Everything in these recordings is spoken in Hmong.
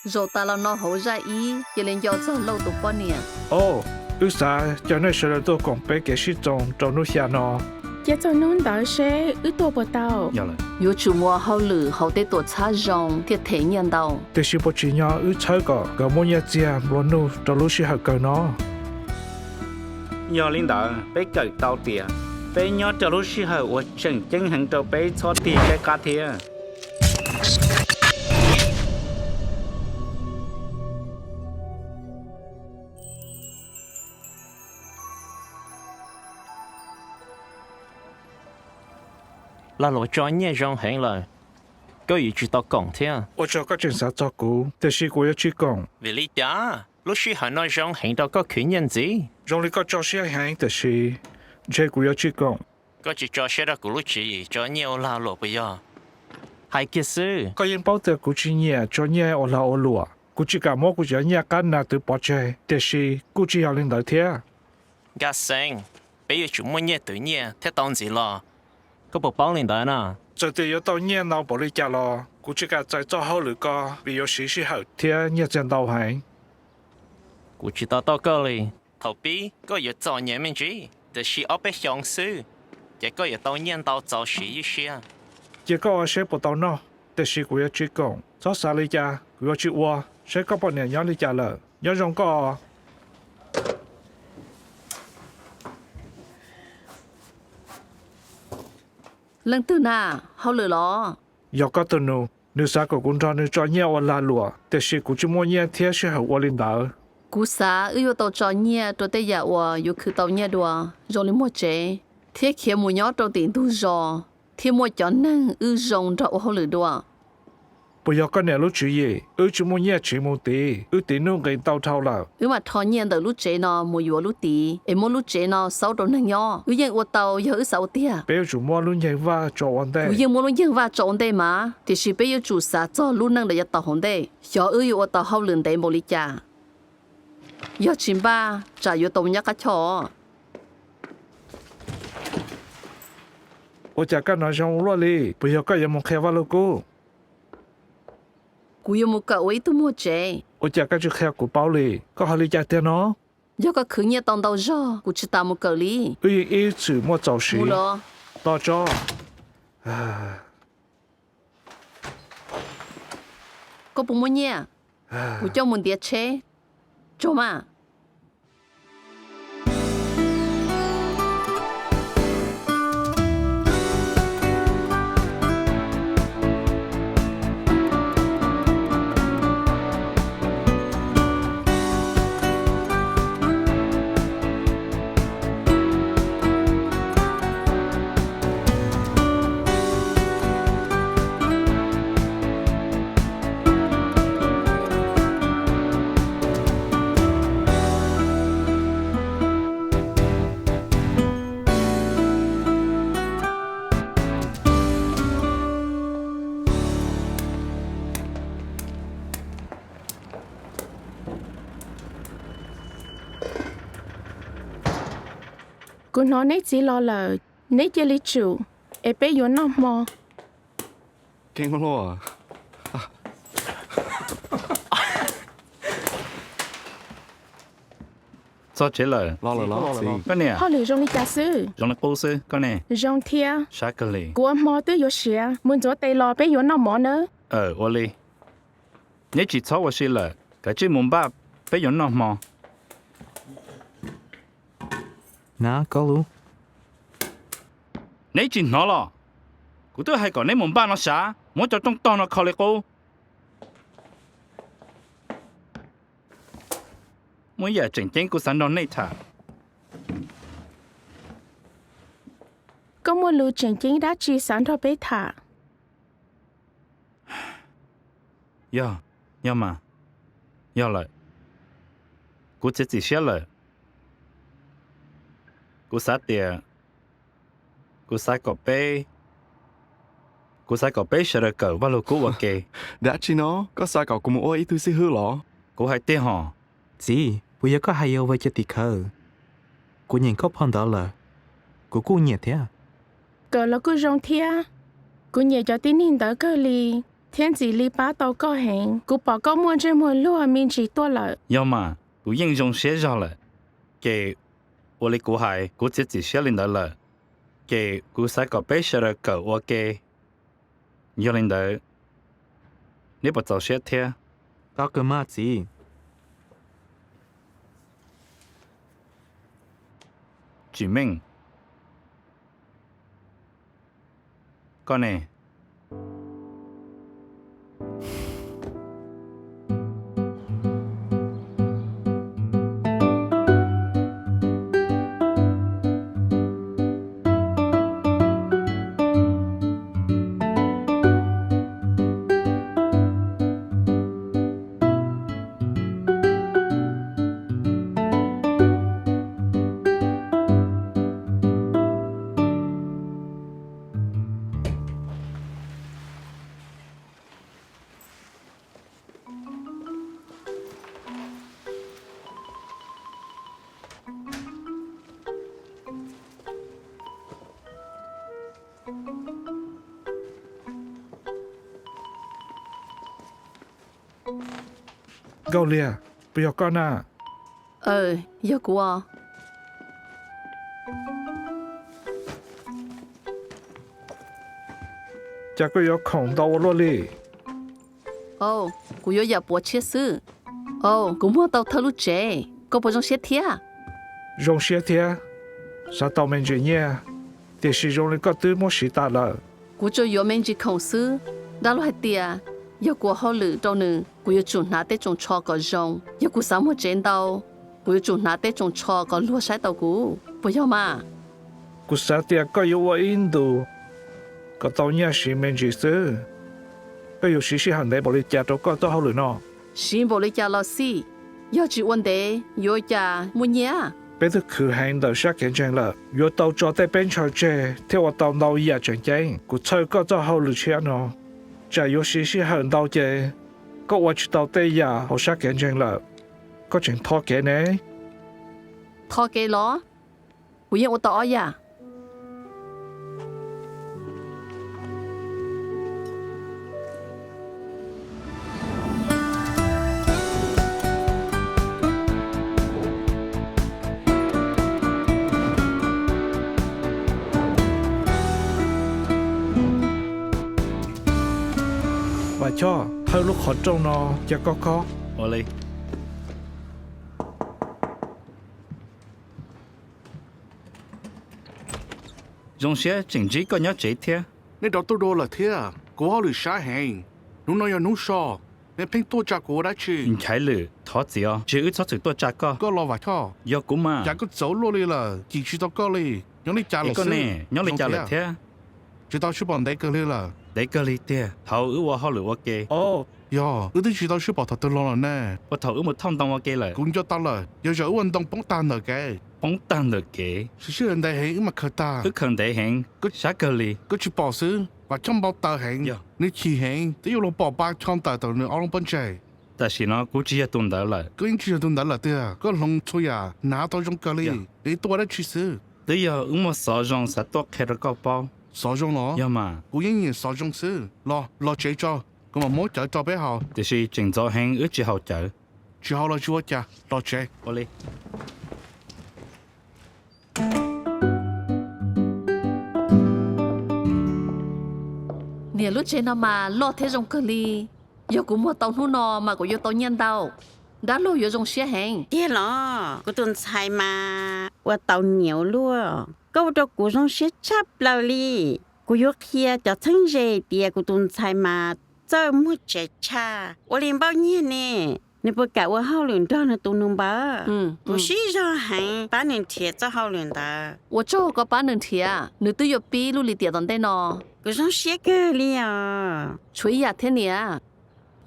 Zaum tas los no hauv zaj ib, cia li nco txog Lauj tus poj niam. Au, wb xav caw nej sawv daws tuaj koom peb kev sib txoos rau hnub xya no. Cia txog hnub ntawd seb wb tuaj puas tau. Yuav tsum muaj hauj lwm hauv tej tuam txhab zoo thiaj them nyiaj ntau. Tiam sis puas tsim nyog wb txhawb kom nkawd muab nyiaj txiag nplua nuj rau lub sij hawm kawg no? Yog li ntawd peb kawm tau tias peb nyob rau lub sij hawm uas tseem ceeb heev rau peb txhob tig caij qab thiab. Lag luam tso nyiaj zoo heev lawm, koj yuav tsum tau koom thiab. Ua tsaug koj tseem xav txog kuv, tiam sis kuv yuav tsis koom. Vim li cas? Lub sij hawm no zoo heev rau koj khwv nyiaj ntxiv. Zoo li koj tso siab heev, tiam sis ntshe kuv yuav tsis koom. Koj tsis tso siab rau kuv lub tswv yim tso nyiaj ua lag luam puas yog? Hais kiag xwb. Koj yeej paub tias kuv tsis nyiam tso nyiaj ua lag ua luam. Kuv tsis kam muab kuv cov nyiaj qab nas twv pov tseg, tiam sis kuj tsis yog li ntawd thiab. Nkaj Xeeb, peb yuav tsum muaj nyiaj twv nyiaj thiaj tau ntxiv los. Koj puas paub li ntawd na? Txawm tias yuav tau nyiaj ntau npaum li cas los kuv tsis kam txais txoj hauj lwm ko vim yuav siv sij hawm thiab nyiaj txiag ntau heev. Kuv tsis to taub koj li. Thaum pib koj yuav txom nyem me ntsis, tiam sis ob peb xyoos xwb, ces koj yuav tau nyiaj ntau txaus siv ywj siab. Cia koj ua seb puas tau noj, tiam sis kuv yuav tsis koom. Txhob xav li cas, kuv yuav tsis ua, seb koj poj niam nyob li cas lawm. Nyob zoo koj. Leej twg na? Hauj lwm los? Yog koj tus nus, nws xav kom kuv nrog nws tso nyiaj ua lag luam, tiam sis kuv tsis muaj nyiaj thiab sij hawm ua li ntawd. Kuv xav wb yuav tau tso nyiaj rau tej yam uas yuav khwv tau nyiaj dua, zoo li muag tsev, thiab khiav mus nyob rau tim ntug zos, thiab muaj cov neeg wb zoo nrog ua hauj lwm dua. Puas yog koj niam lub tswv yim? Wb tsis muaj nyiaj tsiv mus tid, wb tiv nuj nqis ntau dhau lawm. Wb mam rho nyiaj ntawm lub tsev no mus yuav lub tid, es muab lub tsev no xaub rau neeg nyob. Wb yeej ua tau yog wb xav ua tiag. Peb yuav tsum muab lub nceeg vaj tso ua ntej. Kuv yeej muab lub nceeg vaj tso ua ntej mas, tiam sis peb yuav tsum xav txog lub neej uas yuav tau hauv ntej, xyov wb yuav ua tau hauj lwm ntev npaum li cas. Yog tsis npaj, tsam yuav tau nyob qab choj. Ua cas koj hnov zoo ua luaj li? Puas yog koj yuav mus qhia Vaj Lug Kub? Kuv yuav mus kawm ua ib tug muag tsev. Ua cas koj tsis qhia kuv paub li? Koj hais li cas tiag no? Yog koj khwv nyiaj tau ntau zog, kuv tsis tas mus kawm li. Wb yeej ib txwm muaj txaus siv. Tos tso. Koj puas muaj nyiaj? Kuv coj mus ntiav tsheb. Tso mas. Kuv hnov neb txiv los lawm, neb cia li tsum, es peb yuav noj hmo. Txog tsev lawm. Koj niam. Hauj lwm zoo li cas xwb? Zoo li qub xwb, koj ne? Zoo thiab. Sab kawg li. Kuv ua hmo twb yuav siav, mus ntxuav tes los peb yuav noj mov nawb. Ua li. Neb tsis txhob ua si lawm, kav tsij mus npaj, peb yuav noj hmo. Neb tsis hnov los? Kuv twb hais kom neb mus npaj no sav, muab cov rooj tog no kho li qub. Muaj ib yam tseem ceeb kuv xav nrog nej tham. Koj muaj lus tseem ceeb dab tsi xav nrog peb tham? Yog, yog mas, yog lawm. Kuv txiav txim siab lawm. Kuv xav tias, kuv xav kom peb, kuv xav kom peb sawv daws kawm Vaj Lug Kub ua ke. Dab tsi no? Koj xav kom kuv mus ua ib tug xib hwb los? Kuv hais tiag hos. Txiv, puas yog koj hais yuav ua cov tim khawv? Kuv nyiam koj phau ntawv lawm. Kuv kuj nyiam thiab. Kawm los kuj zoo thiab. Kuv nyiam cov tib neeg ntawd kawg li. thiab ntxim li pab tau koj heev. Kuv pom koj muaj ntsej muag luag me ntsis tuaj lawm. Yog mas, kuv yeej zoo siab zog lawm. Ces ua li kuv hais, kuv txiav txim siab li ntawd lawm. Ces kuv xav kom peb sawv daws kawm ua ke. Yog li ntawd, neb puas txaus siab thiab? Koj kawg mas txiv. Tsis meej. Koj ne? Nkauj Liag, puas yog koj na? Yog kuv os. Cas koj yuav khoom ntau ua luaj li? Kuv yuav yam puav tshiab xwb. Kuv muag tau thawj lub tsev, koj puas zoo siab thiab? Zoo siab thiab, xav tau me ntsis nyiaj, tiam sis zoo li koj twb muab siv tas lawm. Kuv tsuas yuav me ntsis khoom xwb. Dab laug hais tias yog kuv ua hauj lwm rau nws, kuv yuav tsum hnav tej tsoos tsho kom zoo. Yog kuv xav muag tsev ntau, kuv yuav tsum hnav tej tsoos tsho kom luag saib taus kuv, puas yog mas? Kuv xav tias koj yuav ua ib ntus kom tau nyiaj siv me ntsis xwb. Koj yuav siv sij hawm ntev npaum li cas rau koj txoj hauj lwm no? Siv npaum li cas los xij, yog tsis ua ntev yuav ua cas muaj nyiaj? Peb twb khwv heev ntawm sab kev ntseeg lawm, yuav tau tso tej peb ntshaw tseg thiaj ua tau ntau yam tseem ceeb. Kuv txhawj koj txoj hauj lwm tshiab no, tsam yuav siv sij hawm ntau ces koj ua tsis tau tej yam hauv sab kev ntseeg lawm. Koj tseem tho kev ne? Tho kev los? Kuv yeej ua tau ob yam. Vam Choj, thawj lub qhov rooj no cia koj khob. Ua li. Zoo siab tseem ntsib koj nyob tsev thiab. Nej rov tuaj dua lawm thiab. Kuv hauj lwm sab heev. Hnub no yog hnub so, nej pheej tuaj tsa kuv ua dab tsi? Nchaiv Lwm, thov txim os, tseg wb txhob txwm tuaj tsa koj. Koj los Vam Choj. Yog kuv mas. Cas koj txawv luaj li lawm, cim tsis tau koj li. Nyob li cas lawm xwb? Nyob li cas lawm thiab? Tsis tau sib pom ntev kawg li lawm. Ntev kawg li tiag, thaum wb ua hauj lwm ua ke. Yog, wb twb tsis tau sib pom thaum twg los lawm ne. Ua thaum wb mus thauj ntoo ua ke lawm. Kuv nco tau lawm, yog zaum wb ua ntoo poob tag ntawm kev. Poob tag ntawm kev? Siv sij hawm ntev heev wb mam khaws tag. Wb khaws ntev heev, sab kawg li. Koj tsis pom xwb, Vam Choj npau taws heev, nws chim heev, twb yuav luag pom pa cho ntawm nws ob lub pob ntseg. Tam sim no kuv tsis yog tus ntawd lawm. Koj yeej tsis yog tus ntawd lawm tiag, koj hloov txhua yam hnav tau zoo kawg li. Es tuaj ua dab tsi xwb? Twb yog wb muaj xov zoo xav tuaj qhia rau koj paub. Xov zoo los? Yog mas. Kuv yeej nyiam xov zoo xwb. Los, los tsev tso, kuv mam muab cawv rau peb haus. Tiam sis tseem ntxov heev wb tsis haus cawv. Tsis haus los tsis ua cas, los tsev. Ua li. Niam, lub tsev no mas loj thiab zoo kawg li. Yog kuv muag tau hnub no mas kuv yuav tau nyiaj ntau. Dab laug yuav zoo siab heev. Tiag los? Kuv tus ntxhais mas ua tau niam ua luaj. Koj ua rau kuv zoo siab tshaj plaws li. Kuv yuav qhia cov txheeb ze tias kuv tus ntxhais mas txawj muag tsev tshaj ua li npaum nyiaj ne. Nws puas kam ua hauj lwm nrog nws tus nus npawg? Kuv siab zog heev pab nws nrhiav txoj hauj lwm ntawd. Ua tsaug koj pab nws nrhiav, nws twb yuav pib lub lim tiam tom ntej no. Kuv zoo siab kawg li os. Tshuav ib yam thiab niam,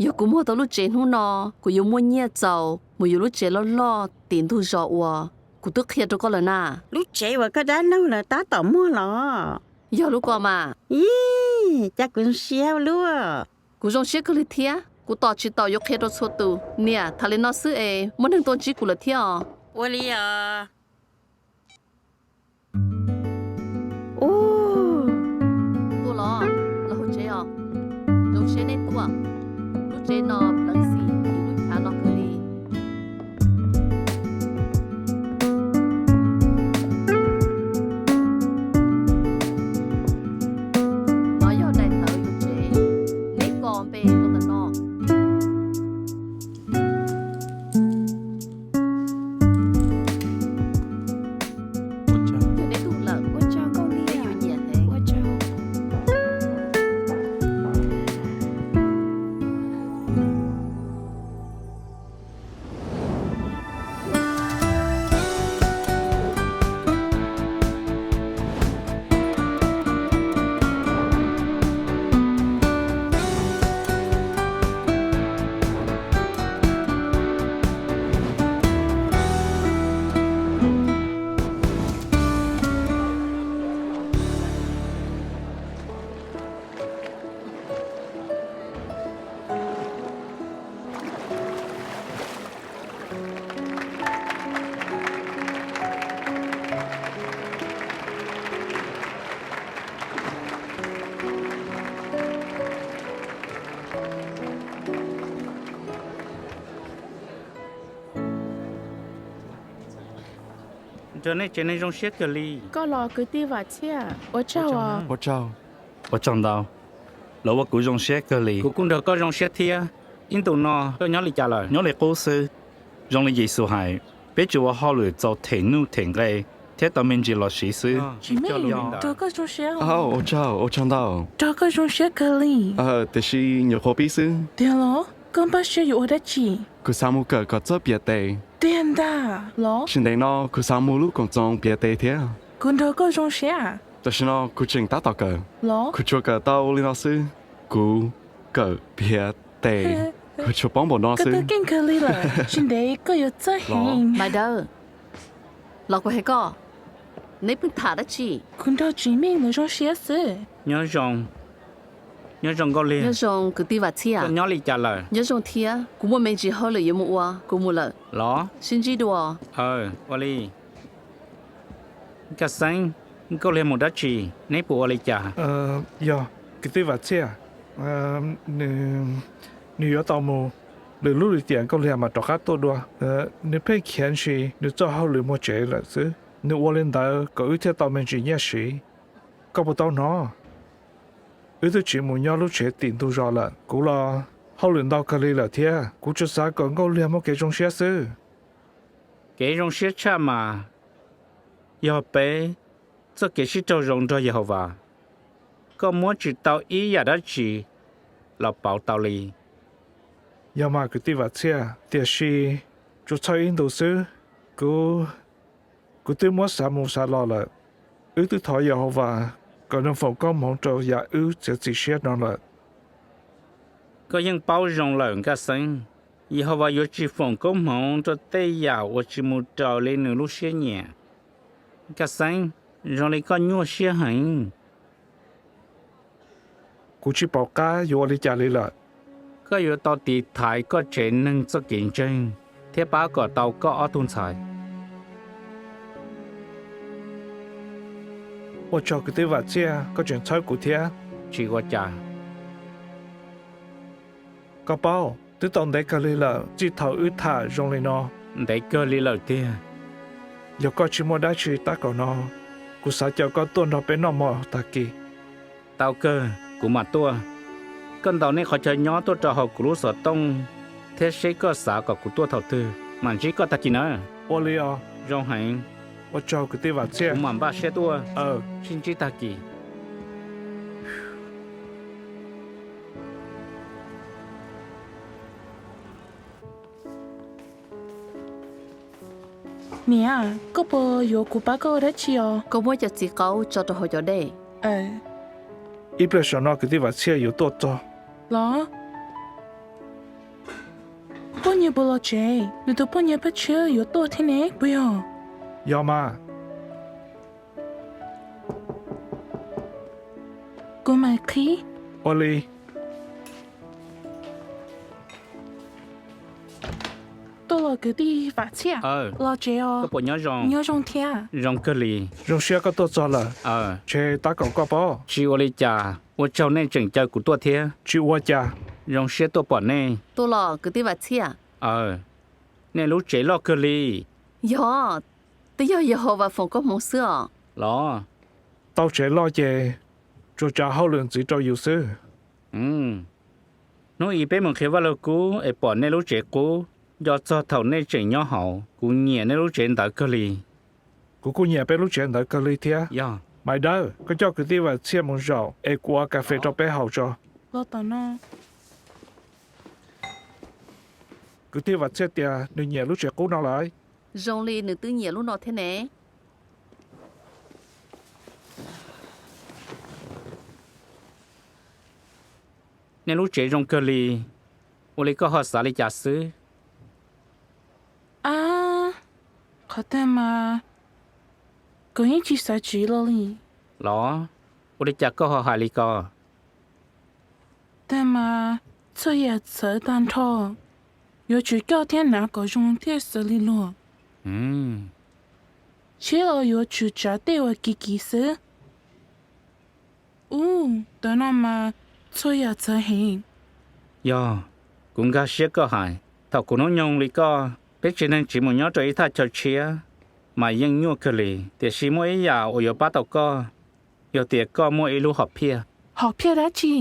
yog kuv muag tau lub tsev hnub no, kuv yuav muaj nyiaj txaus mus yuav lub tsev loj loj tim ntug zos uas kuv twb qhia rau koj lawm na. Lub tsev uas koj dab laug lawv tab tom muag los? Yog lub ko mas. Ib, cas kuv zoo siab ua luaj. Kuv zoo siab kawg li thiab, kuv tos tsis taus yuav qhia rau txhua tus. Niam, tham li no xwb es muaj neeg tuaj ntsib kuv lawm thiab os. Ua li os. Tuaj los, los hauv tsev os. Zoo siab nej tuaj. Tsev no pleev xim ib lub chav no kawg li. No yog daim ntawv yuav tsev, neb kos npe rau ntawm no. Yog neb tug lawm, neb yuav nyiam heev. Nrog nej tsev neeg zoo siab kawg li. Koj los kwv tij Vam Txhiaj, ua tsaug. Ua tsaug. Ua tsaug ntau. Lawv ua kuv zoo siab kawg li. Kuv kuj nrog koj zoo siab thiab. Ib ntus no koj nyob li cas lawm? Nyob li qub xwb. Zoo li Yexus hais, peb tsuas ua hauj lwm txaus them nuj them nqe thiab tau me ntsis los siv xwb. Ua tsaug, ua tsaug ntau. Nrog koj zoo siab kawg li. Tiam sis nyuam qhuav pib xwb. Tiag los? Koj npaj siab yuav ua dab tsi? Kuv xav mus kawm kom txawj piav tes. Tiag ntag los? Tsis ntev no kuv xav mus lub koom txoos piav tes thiab. Kuv nrog koj zoo siab. Tam sim no kuv tseem tab tom kawm los? Kuv tsuas kawm tau li no xwb. Kuv kawm piav tes, kuv tsuas paub npaum no xwb. Koj keej kawg li lawm, tsis ntev koj yuav txawj heev. Npais Dawb, los kuv hais koj, neb pheej tham dab tsi? Kuv nrog Tsis Meej lawv zoo siab xwb. Nyob zoo, nyob zoo Nkauj Liag. Nyob zoo kwv tij Vam Txhiaj. Koj nyob li cas lawm? Nyob zoo thiab, kuv muaj me ntsis hauj lwm yuav mus ua, kuv mus lawm. Los? Sib ntsib dua. Aw, ua li. Nkaj Xeeb, Nkauj Liag mus dab tsi? Neb puas ua li cas? Yog, kwv tij Vam Txhiaj, nws yuav tau mus, lwm lub lim tiam Nkauj Liag mam rov qab tuaj dua. Nws pheej khiav ntshis nws txoj hauj lwm muag tsev lawm xwb. Nws ua li ntawd kom wb thiaj tau me ntsis nyiaj siv. Koj puas tau hnov? Wb twb tsiv mus nyob lub tsev tim ntug zos lawm. Kuv los hauj lwm ntau kawg li lawm thiab. Kuv tsuas xav kom Nkauj Liag muaj kev zoo siab xwb. Kev zoo siab tshaj mas yog peb txoj kev sib raug zoo nrog Yehauvas. Koj muab tsis tau ib yam dab tsi los pauv tau li. Yog mas kwv tij Vam Txhiaj, tiam sis tsuas txhawj ib ntus xwb. Kuv, kuv twb muab xav mus xav los lawm. Wb twb thov Yehauvas kom nws foom koob hmoov rau yam wb txiav txim siab no lawm. Koj yeej paub zoo lawm Nkaj Xeeb, Yehauvas yuav tsis foom koob hmoov rau tej yam uas tsis mus raws li nws lub siab nyiam. Nkaj Xeeb, zoo li koj nyuaj siab heev. Kuv tsis pom qab yuav ua li cas li lawm. Koj yuav tau tiv thaiv koj tsev neeg txoj kev ntseeg thiab pab kom tau koj ob tug ntxhais. Ua tsaug kwv tij Vam Txhiaj, koj tseem txhawb kuv thiab. Tsis ua cas. Koj paub, twb tau ntev kawg li lawm txij thaum wb tham zoo li no. Ntev kawg li lawm tiag. Yog koj tsis muaj dab tsi tab kaum no, kuv xav caw koj tuaj nrog peb noj mov tag kis. Tau kawg, kuv mam tuaj. Koj ntaus nej qhov chaw nyob tuaj rau hauv kuv lub xov tooj thiab seb koj xav kom kuv tuaj thaum twg, mam ntsib koj tag kis na. Ua li os. Zoo heev. Ua tsaug kwv tij Vam Txhiaj. Kuv mam npaj siab tuaj. Sib ntsib tag kis. Niam, koj puas yuav kuv pab koj ua dab tsi os? Koj muab cov txiv qaub tso rau hauv cov dej. Ib pliag saum no kwv tij Vam Txhiaj yuav tuaj txog. Los? Poj niam puas los tsev? Nws tus poj niam Phaj Tshiab yuav tuaj thiab ne, puas yog? Yog mas. Kuv mam qhib. Ua li. Tuaj los kwv tij Vam Txhiaj. Los tsev os. Koj puas nyob zoo? Nyob zoo thiab. Zoo kawg li. Zoo siab koj tuaj txog lawm. Ntshe tab kaum koj pob. Tsis ua li cas, ua tsaug nej tseem caw kuv tuaj thiab. Tsis ua cas. Zoo siab tuaj pom nej. Tuaj los kwv tij Vam Txhiaj? Aw, nej lub tsev loj kawg li. Yog, twb yog Yehauvas foom koob hmoov xwb os. Los, tau tsev loj ces tsuas tsav hauj lwm ntxiv rau yus xwb. Hnub ib peb mus qhia Vaj Lug Kub es pom nej lub tsev qub, nco txog thaum nej tseem nyob hauv. Kuv nyiam nej lub tsev ntawd kawg li. Kuv kuj nyiam peb lub tsev ntawd kawg li thiab. Yog, Maiv Dawb, koj coj kwv tij Vam Txhiaj mus zaum es kuv ua kas fes rau peb haus tso. Kwv tij Vam Txhiaj tias nws nyiam lub tsev qub no lawm. Zoo li nws twb nyiam lub no thiab ne. Nej lub tsev zoo kawg li, ua li koj ho xav li cas xwb? Ab, qhov twg mas kuv yeej tsis xav tsiv los li. Los, ua li cas koj ho hais li ko? Twg mas txhua yam txawv tag nrho, yuav tsum coj thiab hnav kom zoo thiaj xws li luag. Tsis los yuav tsum tsav tej uas kim kim xwb. Ub, ntawm no mas txhua yam txawv heev. Yog, kuv nkag siab koj hais. Thaum kuv hnub nyoog li koj, peb tsev neeg tsiv mus nyob rau ib thaj chaw tshiab mas yeej nyuaj kawg li. Tiam sis muaj ib yam uas yuav pab tau koj, yog tias koj muaj ib lub hom phiaj. Hom phiaj dab tsi?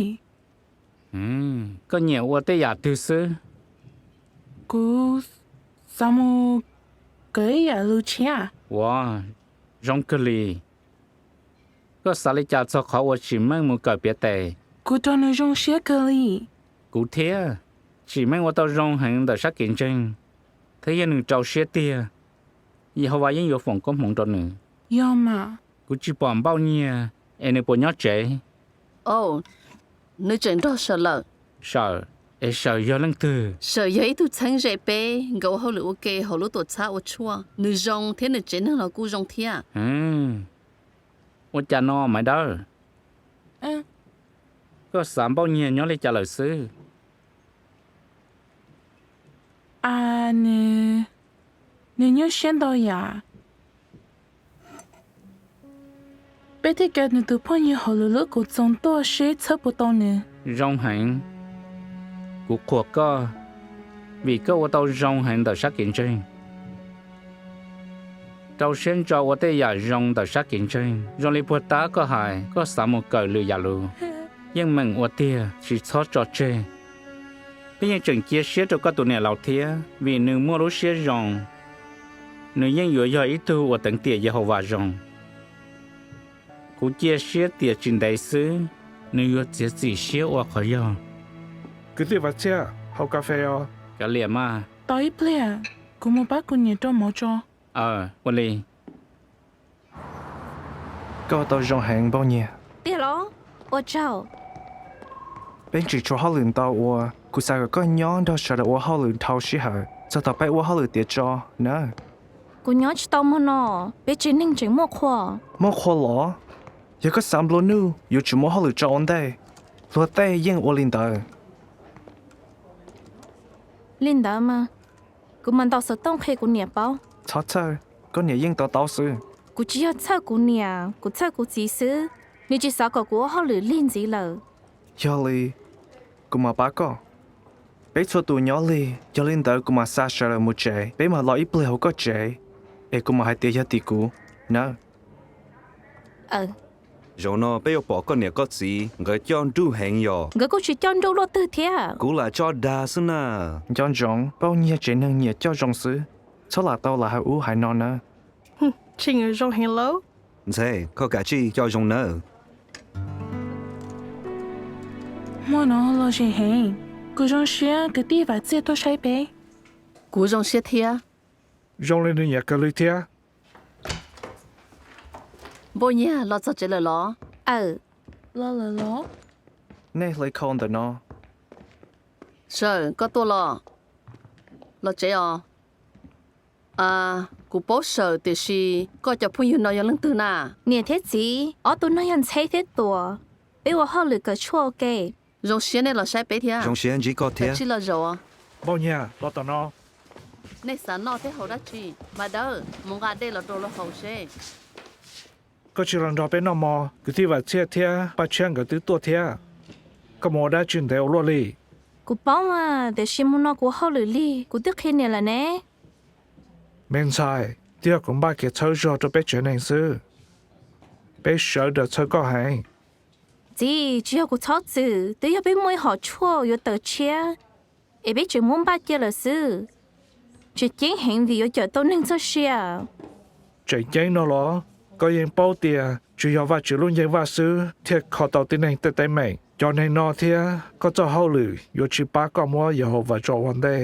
Koj nyiam ua tej yam twg xwb? Kuv xav mus kawm ib yam lus tshiab. Ua, zoo kawg li. Koj xav li cas txog qhov uas Tsim Meej mus kawm piav tes? Kuv rau nws zoo siab kawg li. Kuv thiab. Tsim Meej ua tau zoo heev ntawm sab kev ntseeg, thiab yog nws rau siab tiag, Yehauvas yeej yuav foom koob hmoov rau nws. Yog mas. Kuv tsis pom Npauj Nyiag es nws puas nyob tsev? Aw, nws tseem nrog Sawm lawm. Sawm? Es Sawm yog leej twg? Sawm yog ib tug txheeb ze peb, nkawd ua hauj lwm ua ke hauv lub tuam txhab ua tshuaj. Nws zoo thiab nws tsev neeg los kuj zoo thiab. Ua cas no Maiv Dawb? Koj xav Npauj Nyiag nyob li cas lawm xwb? A, nws, nws nyuaj siab ntau yam. Peb thiaj caw nws tus phooj ywg hauv lwm lub koom txoos tuaj seb txhawb puas tau nws. Zoo heev. Kuv qhuas koj, vim koj ua tau zoo heev ntawm sab kev ntseeg. Rau siab ntso ua tej yam zoo ntawm sab kev ntseeg, zoo li puag ta koj hais koj xav mus kawm lwm yam lus. Yeej meem ua tiag, tsis txhob tso tseg. Peb yeej tseem cia siab rau koj tus niam laus thiab, vim nws muaj lub siab zoo. Nws yeej yuav yog ib tug uas teev tiam Yehauvas zoo. Kuv cia siab tias tsis ntev xwb, nws yuav txiav txim siab ua qhov yog. Kwv tij Vam Txhiaj, haus kas fes os. Kav liam mas. Tos ib pliag, kuv mus pab kuv niam rau mov tso. Aw, ua li. Koj ua tau zoo heev Npauj Nyiag. Tiag los? Ua tsaug. Peb tseem tshuav hauj lwm ntau ua, kuv xav kom koj nyob nrog sawv daws ua hauj lwm dhau sij hawm txog thaum peb ua hauj lwm tiav tso nawb. Kuv nyob tsis tau mog no, peb tsev neeg tseem muaj qhua. Muaj qhua los? Yog koj xav nplua nuj, yuav tsum muab hauj lwm tso ua ntej. Luag tej yeej ua li ntawd. Li ntawd mas, kuv mam ntaus xov tooj qhia kuv niam paub. Txhob txhawj, koj niam yeej to taub xwb. Kuv tsis yog txhawj kuv niam, kuv txhawj kuv txiv xwb. Nws tsis xav kom kuv ua hauj lwm lig ntxiv lawm. Yog li, kuv mam pab koj. Peb txhua tus nyob lig, yog li ntawd kuv mam xa sawv daws mus tsev, peb mam los ib pliag hauv koj tsev, es kuv mam hais tias yog tim kuv nawb. Zaum no peb yuav pom koj niam koj txiv nkawd coj nruj heev yom? Nkawd kuj tsis coj nruj luaj twg thiab. Kuv lam tso dag xwb na. Nco ntsoov, Npauj Nyiag tsev neeg nyiam coj zoo xwb, txhob lam tau lam hais ub hais no nawb. Tseem zoo heev lauj. Ntxhe, koj kav tsij coj zoo nawb. Hmo no los zem heev, kuv zoo siab kwv tij Vam Txhiaj tuaj saib peb. Kuv zoo siab thiab. Zoo li nws nyiam kawg li thiab. Npauj Nyiag, los txog tsev lawm los? Aw, los lawm los. Nej hle khau ntawm no. Sawm, koj tuaj los? Los tsev os. Kuv paub Sawm, tiam sis koj cov phooj ywg no yog leej twg na? Niam thiab txiv, ob tug no yog Ntxhe thiab Tuam. Peb ua hauj lwm kawm tshuaj ua ke. Zoo siab nej los saib peb thiab. Zoo siab ntsib koj thiab. Kav tsij los zaum. Npauj Nyiag, los tom no. Nej xav noj thiab haus dab tsi? Mas Dawb, mus nqa dej los rau luag haus seb. Koj tsis los nrog peb noj mov, kwv tij Vam Txhiaj thiab Paj Tshiab nkawd twb tuaj thiab. Koj mus ua dab tsi ntev ua luaj li? Kuv paub mas, tiam sis hmo no kuv ua hauj lwm lig, kuv twb qhia niam lawm ne. Me ntxhais, twb yog kuv npaj kev txhawb zog rau peb tsev neeg xwb. Peb sawv daws txhawj koj heev. Txiv, tsis yog kuv txhob txwm, twb yog peb muaj ib hom tshuaj yuav tawm tshiab, es peb tseem muab npaj cia lawm xwb. Tseem ceeb heev vim yuav cawm tau neeg txoj sia. Tseem ceeb no los? Koj yeej paub tias tsuas yog Vajtswv lub nceeg vaj xwb thiaj kho tau tib neeg tej teeb meem. Cov neeg no thiab koj txoj hauj lwm yuav tsis pab koj muab Yehauvas tso ua ntej.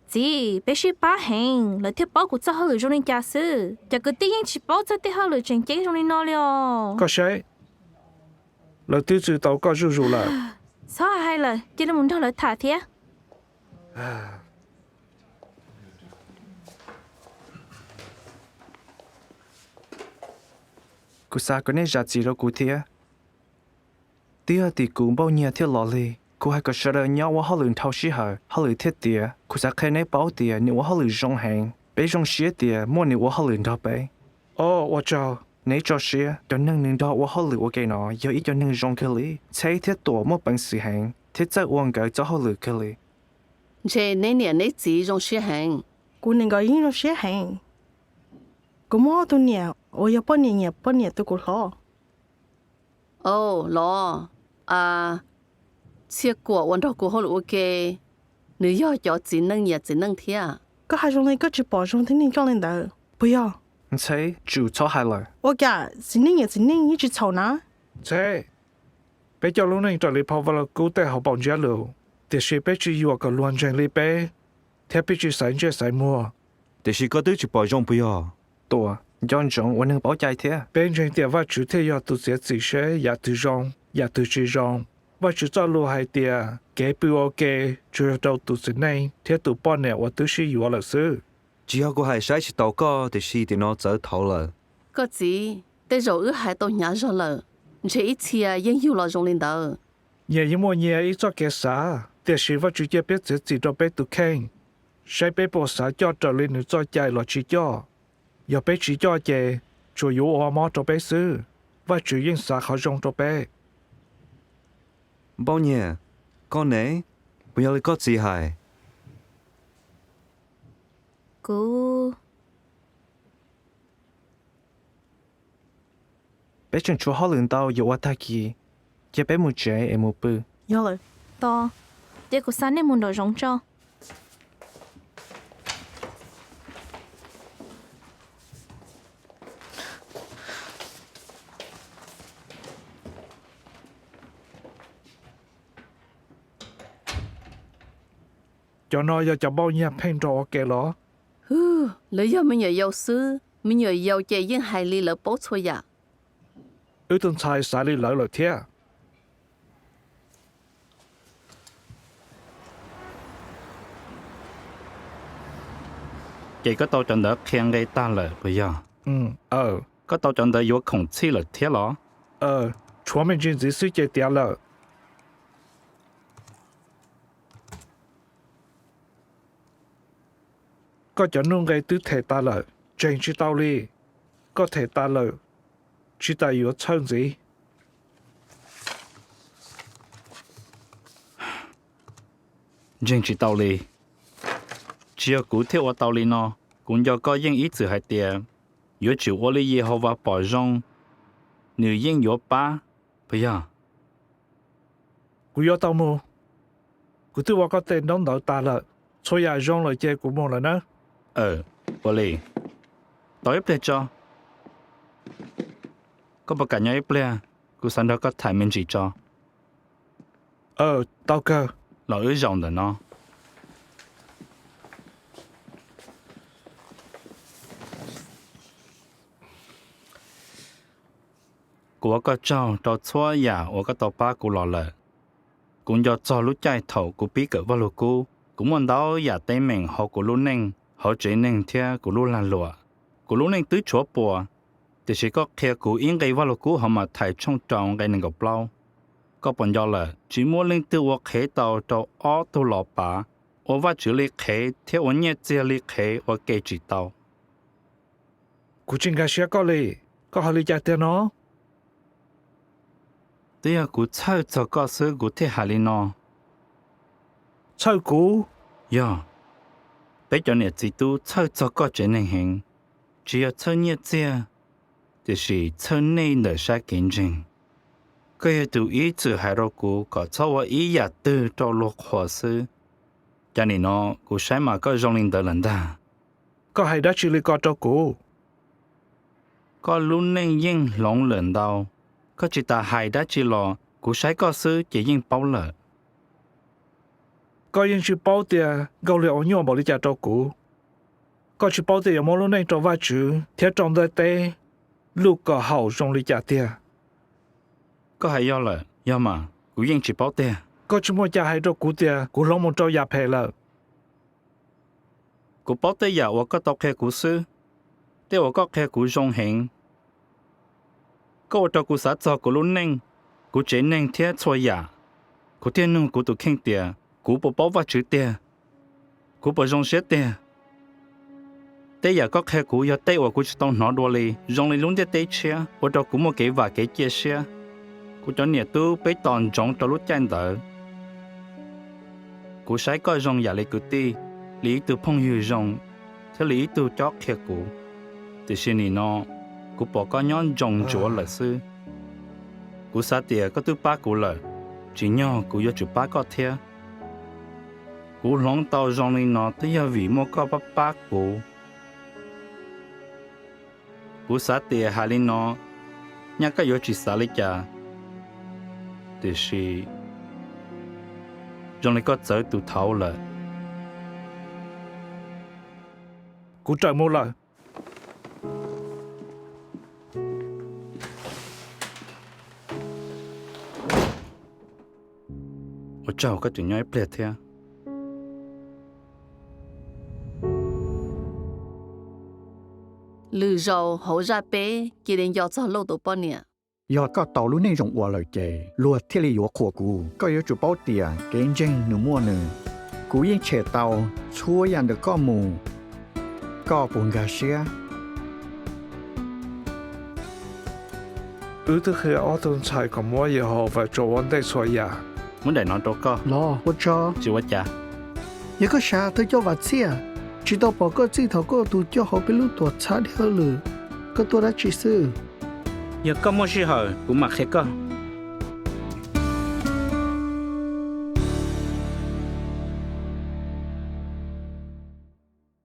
Txiv, peb sib pab heev, lawv thiaj paub kuv txoj hauj lwm zoo li cas xwb. Cov kwv tij yeej tsis paub txog tej hauj lwm tseem ceeb zoo li no li os. Koj saib, lawv twb txwv tau koj zuj zus lawm. Txhob hais lawm, cia li mus nrog lawv tham thiab. Kuv xav kom nej zam txim rau kuv thiab. Twb yog tim kuv npauj nyiag thiaj los li. Kuv hais kom sawv daws nyob ua hauj lwm dhau sij hawm, hauj lwm thiaj tiav. Kuv xav qhia neb paub tias nws ua hauj lwm zoo heev. Peb zoo siab tias muaj nws ua hauj lwm nrog peb. Ua tsaug. Neb tso siab, cov neeg nws nrog ua hauj lwm ua ke no yog ib co neeg zoo kawg li. Txheb thiab Tuam muaj peev xwm heev thiab txawj ua nkawd txoj hauj lwm kawg li. Ntshe neb niam neb txiv zoo siab heev. Kuv niam nkawd yeej zoo siab heev. Kuv muaj ob tug niam uas yog poj niam nyiam poj niam tu kuv hlob. Au los, a, Txhiaj Kuam uas nrog kuv hauj lwm ua ke, nws yog cov txiv neej nyiam txiv neej thiab. Koj hais zoo li koj tsis pom zoo tib neeg coj li ntawd puas yog? Ntxheb, tsum txhob hais lawm. Ua cas txiv neej nyiam txiv neej yeej tsis txhaum na? Ntxheb, peb coj lub neej raws li phau Vaj Lug Kub tej hauv paus ntsiab lus, tiam sis peb tsis yuam kom luag ntseeg li peb, thiab peb tsis xaiv ntsej xaiv muag. Tiam sis koj twb tsis pom zoo puas yog? Tuam, nco ntsoov ua neeg paub cai thiab. Peb ntseeg tias Vajtswv thiaj yog tus txiav txim seb yam twg zoo, yam twg tsis zoo. Vajtswv txoj lus hais tias kev pw ua ke tsuas yog rau tus txiv neej thiab tus poj niam uas twb sib yuav lawm xwb. Tsis yog kuv hais saib tsis taus koj, tiam sis tiam no txawv thaud lawm. Koj txiv, tej zaum wb hais tau hnyav zog lawm, ntshe ib txhia yeej yug los zoo li ntawd. Nyias yeej muaj nyias ib txoj kev xav, tiam sis Vajtswv cia peb txiav txim rau peb tus kheej, saib peb puas xav coj raws li nws txoj cai los tsis coj. Yog peb tsis coj ces tsuas yuav ua mob rau peb xwb. Vajtswv yeej xav qhov zoo rau peb. Npauj Nyiag, koj ne? Puas yog li koj txiv hais? Kuv Peb tseem tshuav hauj lwm ntau yuav ua tag kis, cia peb mus tsev es mus pw. Yog lawm. Tos, cia kuv xa nej mus nraum zoov tso. Cov no yog cov Npauj Nyiag pheej nrog ua ke los? Hwj, lawv yog me nyuam yaus xwb, me nyuam yaus ces yeej hais li lawv paub txhua yam. Wb tus ntxhais xav li lawv lawm thiab. Ces koj tau cov ntawd qhia nqe tag lawm puas yog? Koj tau cov ntawd yuav khoom txhij lawm thiab los? Tshuav me ntsis ntxiv xwb ces tiav lawm. Koj cov nuj nqe twb them tas lawm, ntseeg tsis tau li. Koj them tas lawm, tsis tas yuav txhawj ntxiv. Ntseeg tsis tau li. Tsis yog kuv thiaj ua tau li no. Kuv nco koj yeej ib txwm hais tias yuav tsum ua li Yehauvas pom zoo, nws yeej yuav pab, puas yog? Kuv yuav tau mus. Kuv twb ua koj tej ntaub ntawv tas lawm. Txhua yam zoo lawm ces kuv mus lawm nawb. Ua li. Tos ib pliag tso. Koj puas kam nyob ib pliag? Kuv xav nrog koj tham me ntsis tso. Tau kawg. Los wb zaum ntawm no. Kuv ua koj tsaug rau txhua yam uas koj tau pab kuv los lawm. Kuv nco txog lub caij thaum kuv pib kawm Vaj Lug Kub, kuv muaj ntau yam teeb meem hauv kuv lub neej, hauv tsev neeg thiab kuv lub lag luam. Kuv lub neej twb tshuav puas, tiam sis koj qhia kuv ib nqe Vaj Lug Kub hauv Mathais tshooj rau nqe nees nkaum plaub. Koj puas nco lawm, tsis muaj leej twg ua qhev tau rau ob tug los pav, ua Vajtswv li qhev thiab ua nyiaj txiag li qhev ua ke tsis tau. Kuv tsis nkag siab koj li. Koj hais li cas tiag no? Twb yog kuv txhawj txog koj xwb kuv thiaj hais li no. Txhawj kuv? Yog, peb cov niam txiv tub txhawj txog koj tsev neeg heev, tsis yog txhawj nyiaj txiag, tiam sis txhawj nej ntawm sab kev ntseeg. Koj yog tus ib txwm hais rau kuv kom txhob ua ib yam twg rau luag qhuas xwb. Cas nim no kuv saib mas koj zoo li ntawd lawm ntag. Koj hais dab tsi li ko rau kuv? Koj lub neej yeej hloov lawm ntau, koj tsis tas hais dab tsi los kuv saib koj xwb ces yeej paub lawm. Koj yeej tsis paub tias Nkauj Liag ua nyuaj npaum li cas rau kuv. Koj tsis paub tias yuav muab lub neej rau Vajtswv thiab rau ntiaj teb luj kom haum zoo li cas tiag. Koj hais yog lawm, yog mas kuv yeej tsis paub tiag. Koj tsis muaj cas hais rau kuv tias kuv hloov mus rau yam phem lawm. Kuv paub tej yam uas koj tau qhia kuv xwb, tej uas koj qhia kuv zoo heev. Koj ua rau kuv xav txog kuv lub neej, kuv tsev neeg thiab txhua yam. Kuv thiaj nug kuv tus kheej tias kuv puas paub Vajtswv tiag, kuv puas zoo siab tiag. Tej yam koj qhia kuv yog tej uas kuv tsis tau hnov dua li, zoo li lub ntiaj teb tshiab, ua rau kuv muaj kev vam kev cia siab. Kuv cov niam tub peb tos ntsoov rau lub caij ntawd. Kuv saib koj zoo yam li kwv tij, li ib tug phooj ywg zoo, thiab li ib tug cob qhia kuv. Tiam sis nim no, kuv pom koj nyob ntsoos ntsuav lawm xwb. Kuv xav tias koj twb pab kuv lawm, tsim nyog kuv yuav tsum pab koj thiab. Kuv hloov tau zoo li no twb yog vim muaj koj pab pab kuv. Kuv xav tias hais li no, nyaj koj yuav tsis xav li cas, tiam sis zoo li koj txawv tus thaud lawm. Kuv raws mus lawm. Ua tsaug koj tseem nyob ib pliag thiab. Lwm zaus hauv zaj peb cia li nco txog Lauj tus poj niam. Yog koj tau lub neej zoo ua lawm ces luag thiaj li yuav qhuas kuv. Koj yuav tsum paub tias kev ntseeg nws muaj nws. Kuv yeej tshem tau txhua yam ntawm koj mus. Koj puas nkag siab? Wb twb qhia ob tug ntxhais kom muab Yehauvas tso ua ntej txhua yam. Muab daim no rau koj los ua tsaug. Tsis ua cas. Yog koj xav thawj coj Vam Txhiaj, tsis tau pom koj txij thaum koj tus coj hauv peb lub tuam txhab dhia hauj lwm, koj tuaj dab tsi xwb? Yog koj muaj sij hawm kuv mam qhia koj.